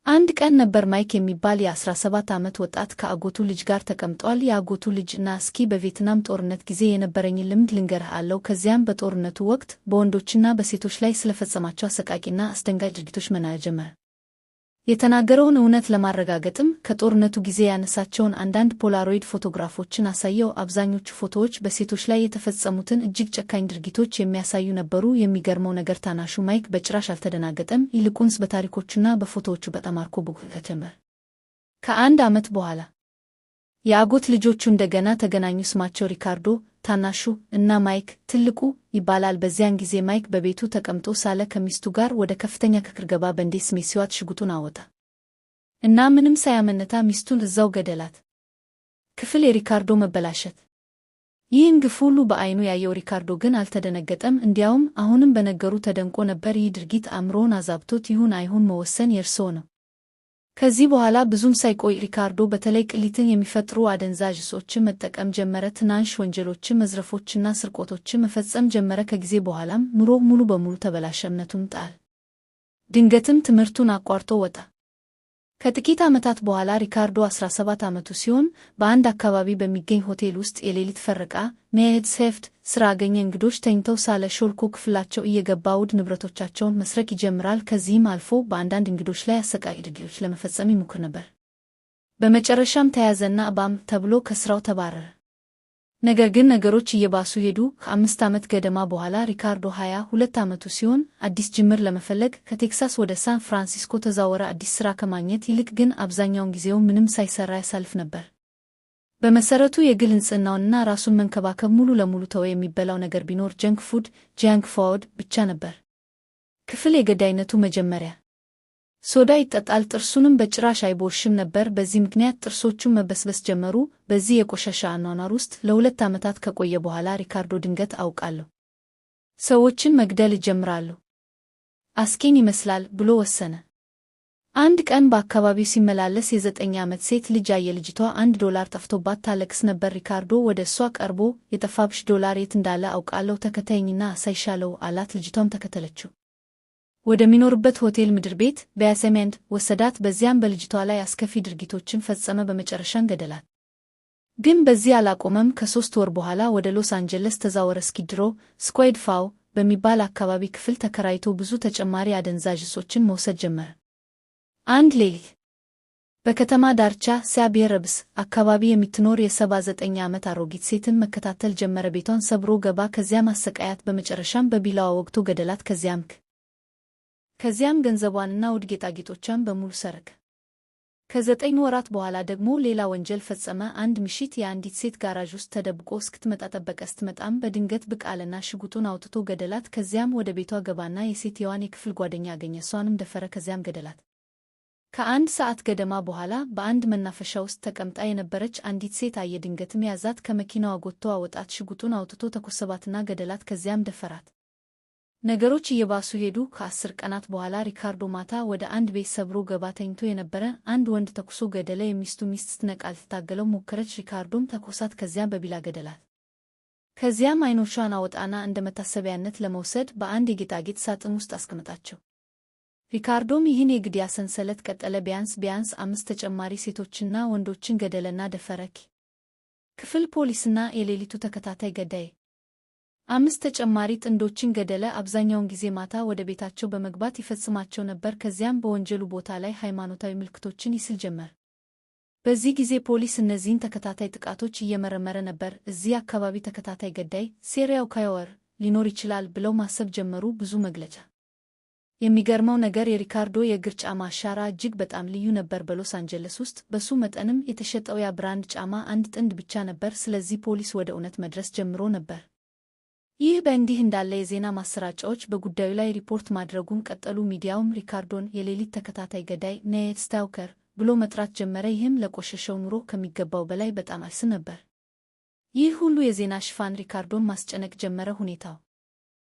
አንድ ቀን ነበር ማይክ የሚባል የ17 ዓመት ወጣት ከአጎቱ ልጅ ጋር ተቀምጧል። የአጎቱ ልጅ እና እስኪ በቪየትናም ጦርነት ጊዜ የነበረኝን ልምድ ልንገርህ አለው። ከዚያም በጦርነቱ ወቅት በወንዶችና በሴቶች ላይ ስለፈጸማቸው አሰቃቂና አስደንጋጭ ድርጊቶች መናገር ጀመረ። የተናገረውን እውነት ለማረጋገጥም ከጦርነቱ ጊዜ ያነሳቸውን አንዳንድ ፖላሮይድ ፎቶግራፎችን አሳየው። አብዛኞቹ ፎቶዎች በሴቶች ላይ የተፈጸሙትን እጅግ ጨካኝ ድርጊቶች የሚያሳዩ ነበሩ። የሚገርመው ነገር ታናሹ ማይክ በጭራሽ አልተደናገጠም። ይልቁንስ በታሪኮቹና በፎቶዎቹ በጣም ማርኮ ጀመር። ከአንድ ዓመት በኋላ የአጎት ልጆቹ እንደገና ተገናኙ። ስማቸው ሪካርዶ ታናሹ እና ማይክ ትልቁ ይባላል። በዚያን ጊዜ ማይክ በቤቱ ተቀምጦ ሳለ ከሚስቱ ጋር ወደ ከፍተኛ ክርክር ገባ። በንዴት ስሜት ሲዋጥ ሽጉጡን አወጣ እና ምንም ሳያመነታ ሚስቱን እዛው ገደላት። ክፍል የሪካርዶ መበላሸት። ይህን ግፍ ሁሉ በዓይኑ ያየው ሪካርዶ ግን አልተደነገጠም። እንዲያውም አሁንም በነገሩ ተደንቆ ነበር። ይህ ድርጊት አእምሮውን አዛብቶት ይሁን አይሁን መወሰን የእርስዎ ነው። ከዚህ በኋላ ብዙም ሳይቆይ ሪካርዶ በተለይ ቅሊትን የሚፈጥሩ አደንዛዥ እጾችን መጠቀም ጀመረ። ትናንሽ ወንጀሎችን፣ መዝረፎችና ስርቆቶችን መፈጸም ጀመረ። ከጊዜ በኋላም ኑሮው ሙሉ በሙሉ ተበላሸ፣ እምነቱን ጣል። ድንገትም ትምህርቱን አቋርጦ ወጣ። ከጥቂት ዓመታት በኋላ ሪካርዶ 17 ዓመቱ ሲሆን በአንድ አካባቢ በሚገኝ ሆቴል ውስጥ የሌሊት ፈረቃ night shift ስራ አገኘ። እንግዶች ተኝተው ሳለ ሾልኮ ክፍላቸው እየገባ ውድ ንብረቶቻቸውን መስረቅ ይጀምራል። ከዚህም አልፎ በአንዳንድ እንግዶች ላይ አሰቃቂ ድርጊቶች ለመፈጸም ይሞክር ነበር። በመጨረሻም ተያዘና እባም ተብሎ ከስራው ተባረረ። ነገር ግን ነገሮች እየባሱ ሄዱ። ከ5 ዓመት ገደማ በኋላ ሪካርዶ 22 ዓመቱ ሲሆን አዲስ ጅምር ለመፈለግ ከቴክሳስ ወደ ሳን ፍራንሲስኮ ተዛወረ። አዲስ ሥራ ከማግኘት ይልቅ ግን አብዛኛውን ጊዜውን ምንም ሳይሰራ ያሳልፍ ነበር። በመሰረቱ የግል ንጽህናውንና ራሱን መንከባከብ ሙሉ ለሙሉ ተወ። የሚበላው ነገር ቢኖር junk food፣ junk food ብቻ ነበር። ክፍል የገዳይነቱ መጀመሪያ። ሶዳ ይጠጣል፣ ጥርሱንም በጭራሽ አይቦርሽም ነበር። በዚህ ምክንያት ጥርሶቹን መበስበስ ጀመሩ። በዚህ የቆሻሻ አኗኗር ውስጥ ለ2 ዓመታት ከቆየ በኋላ ሪካርዶ ድንገት አውቃለሁ፣ ሰዎችን መግደል እጀምራለሁ፣ አስቂኝ ይመስላል ብሎ ወሰነ። አንድ ቀን በአካባቢው ሲመላለስ የ9 ዓመት ሴት ልጅ አየ። ልጅቷ $1 ጠፍቶባት ታለቅስ ነበር። ሪካርዶ ወደ እሷ ቀርቦ የጠፋብሽ ዶላር የት እንዳለ አውቃለሁ፣ ተከተይኝና አሳይሻለሁ አላት። ልጅቷም ተከተለችው። ወደሚኖርበት ሆቴል ምድር ቤት basement ወሰዳት። በዚያም በልጅቷ ላይ አስከፊ ድርጊቶችን ፈጸመ። በመጨረሻም ገደላት። ግን በዚህ አላቆመም። ከ3 ወር በኋላ ወደ ሎስ አንጀለስ ተዛወረ። Skid Row፣ Skid Row በሚባል አካባቢ ክፍል ተከራይቶ ብዙ ተጨማሪ አደንዛዥ እጾችን መውሰድ ጀመረ። አንድ ሌሊት በከተማ ዳርቻ suburbs አካባቢ የምትኖር የ79 ዓመት አሮጊት ሴትን መከታተል ጀመረ። ቤቷን ሰብሮ ገባ። ከዚያም አሰቃያት። በመጨረሻም በቢላዋ ወግቶ ገደላት። ከዚያም ገንዘቧንና ውድ ጌጣጌጦቿን በሙሉ ሰረቀ። ከ9 ወራት በኋላ ደግሞ ሌላ ወንጀል ፈጸመ። አንድ ምሽት የአንዲት ሴት ጋራዥ ውስጥ ተደብቆ እስክትመጣ ጠበቀ። ስትመጣም በድንገት ብቅ አለና ሽጉጡን አውጥቶ ገደላት። ከዚያም ወደ ቤቷ ገባና የሴትየዋን የክፍል ጓደኛ አገኘ። እሷንም ደፈረ። ከዚያም ገደላት። ከአንድ ሰዓት ገደማ በኋላ በአንድ መናፈሻ ውስጥ ተቀምጣ የነበረች አንዲት ሴት አየ። ድንገትም ያዛት። ከመኪናዋ ጎትቶ አወጣት። ሽጉጡን አውጥቶ ተኮሰባትና ገደላት። ከዚያም ደፈራት። ነገሮች እየባሱ ሄዱ። ከ10 ቀናት በኋላ ሪካርዶ ማታ ወደ አንድ ቤት ሰብሮ ገባ። ተኝቶ የነበረ አንድ ወንድ ተኩሶ ገደለ። የሚስቱ ሚስት ስትነቃ ልትታገለው ሞከረች። ሪካርዶም ተኮሳት። ከዚያም በቢላ ገደላት። ከዚያም አይኖቿን አወጣና እንደ መታሰቢያነት ለመውሰድ በአንድ የጌጣጌጥ ሳጥን ውስጥ አስቀመጣቸው። ሪካርዶም ይህን የግድያ ሰንሰለት ቀጠለ። ቢያንስ ቢያንስ አምስት ተጨማሪ ሴቶችና ወንዶችን ገደለና ደፈረ። ክፍል ፖሊስና የሌሊቱ ተከታታይ ገዳይ። አምስት ተጨማሪ ጥንዶችን ገደለ። አብዛኛውን ጊዜ ማታ ወደ ቤታቸው በመግባት ይፈጽማቸው ነበር። ከዚያም በወንጀሉ ቦታ ላይ ሃይማኖታዊ ምልክቶችን ይስል ጀመር። በዚህ ጊዜ ፖሊስ እነዚህን ተከታታይ ጥቃቶች እየመረመረ ነበር። እዚህ አካባቢ ተከታታይ ገዳይ serial killer ሊኖር ይችላል ብለው ማሰብ ጀመሩ። ብዙ መግለጫ። የሚገርመው ነገር የሪካርዶ የእግር ጫማ አሻራ እጅግ በጣም ልዩ ነበር። በሎስ አንጀለስ ውስጥ በሱ መጠንም የተሸጠው ያ brand ጫማ አንድ ጥንድ ብቻ ነበር። ስለዚህ ፖሊስ ወደ እውነት መድረስ ጀምሮ ነበር። ይህ በእንዲህ እንዳለ የዜና ማሰራጫዎች በጉዳዩ ላይ ሪፖርት ማድረጉን ቀጠሉ። ሚዲያውም ሪካርዶን የሌሊት ተከታታይ ገዳይ night stalker ብሎ መጥራት ጀመረ። ይህም ለቆሸሸው ኑሮ ከሚገባው በላይ በጣም አልስ ነበር። ይህ ሁሉ የዜና ሽፋን ሪካርዶን ማስጨነቅ ጀመረ። ሁኔታው